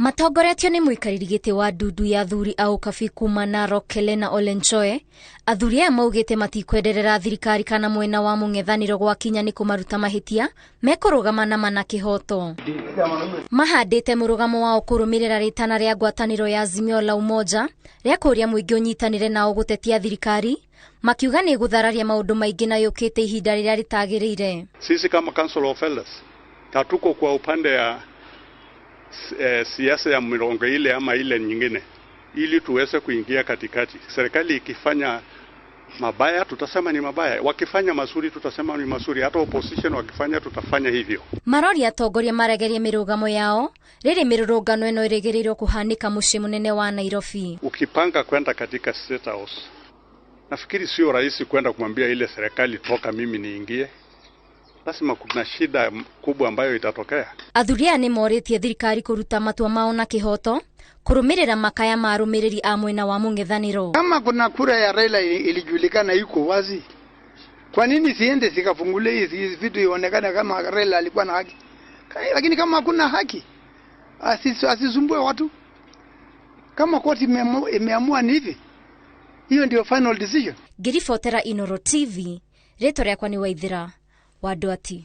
Matongoretio nĩ mũikarĩri gĩtĩ wa ndundu ya athuri a Ũkabi kuma Narok Helena Olenchoe, athuri aya maugĩte matikwenderera thirikari kana mwena wa mũng'ethanĩro gwakinya nĩ kũmaruta mahĩtia mekũrũgama na mana kĩhoto. Mahandĩte mũrũgamo wao kũrũmĩrĩra rĩtana rĩa ngwatanĩro ya Azimio la Umoja rĩa kũũria mũingĩ ũnyitanĩre nao gũtetia thirikari, makiuga nĩ ĩgũthararia maũndũ maingĩ na yũkĩte ihinda rĩrĩa rĩtagĩrĩire. Sisi kama Council of Elders hatuko kwa upande ya siasa ya mirongo ile ama ile nyingine, ili tuweze kuingia katikati. Serikali ikifanya mabaya tutasema ni mabaya, wakifanya mazuri tutasema ni mazuri, hata opposition wakifanya tutafanya hivyo. Maroria atongoria maregerie mĩrũgamo yao rĩrĩ mĩrũrũngano ĩno ĩrĩgĩrĩirwo kũhanĩka mũciĩ mũnene wa Nairobi. Ukipanga kwenda katika State House, nafikiri sio rahisi kwenda kumwambia ile serikali toka, mimi niingie. Lazima kuna shida kubwa ambayo itatokea. Athuri aya nĩ morĩtie thirikari kũruta matua mao na kĩhoto kũrũmĩrĩra makaya ma arũmĩrĩri a mwena wa mũng'ethanĩro. Kama kuna kura ya Raila ilijulikana iko wazi, kwa nini siende zikafungule hizi vitu ionekane kama Raila alikuwa na haki? Lakini kama hakuna haki, asisumbue watu. Kama koti imeamua ni hivi, hiyo ndio final decision. Ngĩribotera Inooro TV, rĩtwa rĩakwa nĩ Waithĩra wa Ndwati.